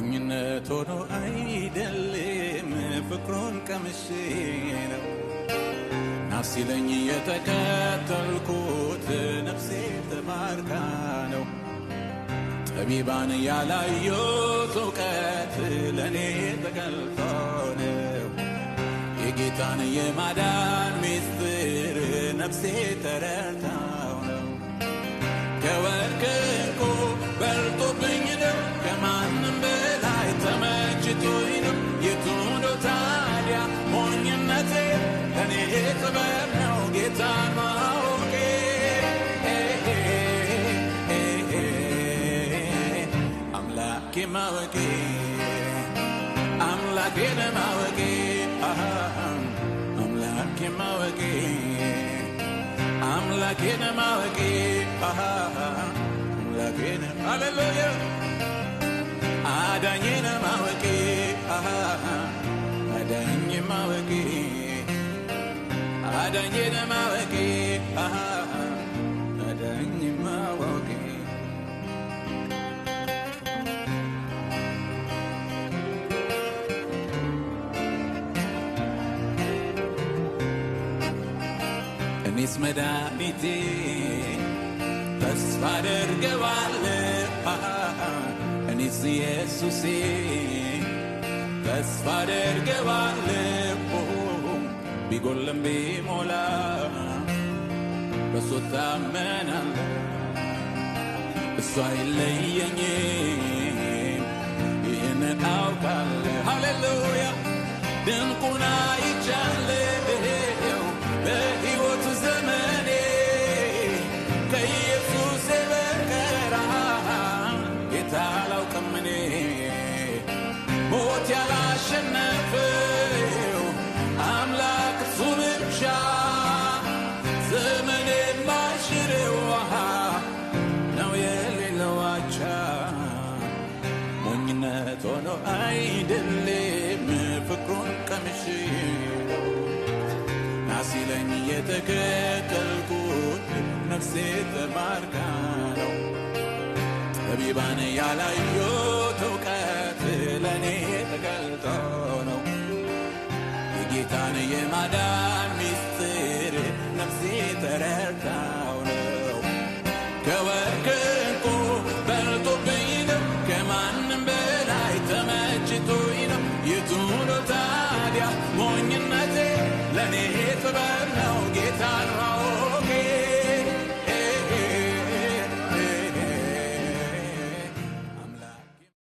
ሞኝነት ሆኖ አይደለም ፍቅሩን ቀምሼ ነው። ናሲለኝ የተከተልኩት ነፍሴ ተማርካ ነው። ጠቢባን ያላዩት እውቀት ለእኔ ተገልጦ ነው። የጌታን የማዳን ምስጢር ነፍሴ ተረድታው ነው። ከወርቅ ዕንቁ በልጦብኝ ነው፣ ከማንም በላይ ተመችቶኝ ነው። የቱ ነው ታዲያ ሞኝነቴ? ለእኔ ጥበብ ነው ጌታን ማወቄ። አምላኬ ማወቄ፣ አምላኬን ማወቄ፣ አምላኬ ማወቄ፣ አምላኬን ማወቄ፣ አምላኬን፣ ሃሌሉያ፣ አዳኜን ማወቄ፣ አዳኝ ማወቄ፣ አዳኜን ማወቄ፣ አዳኝ ማወቄ። እኔስ መድኃኒቴ ተስፋ አደርገዋለሁ። እኔስ ኢየሱሴ ተስፋ አደርገዋለሁ። ቢጎልም ቢሞላ በሱ እታመናለሁ። እሱ አይለየኝም፣ ይህንን አውቃለሁ። ሃሌሉያ፣ ድንቁን አይቻለሁ በሕይወት ዘመኔ፣ ከኢየሱስ በቀር ጌታ አላውቅም እኔ። ሞት ያላሸነፈው አምላክ እሱ ብቻ፣ ዘመን የማይሽረው ነው የሌለው አቻ። ሞኝነት ሆኖ አይደለም ፍቅሩን ቀምሼ ናሲለኝ የተከተልኩት ነፍሴ ተማርካ ነው። ጠቢባን ያላዩት እውቀት ለእኔ ተገልጦ ነው። የጌታን የማዳን ምስጢር ነፍሴ ተረድታው ነው። ከወርቅ ዕንቁ በልጦብኝ ነው፣ ከማንም በላይ ተመችቶኝ ነው። የቱ ነው ታዲያ ሞኝነቴ? ለእኔ ጥበብ ነው ጌታን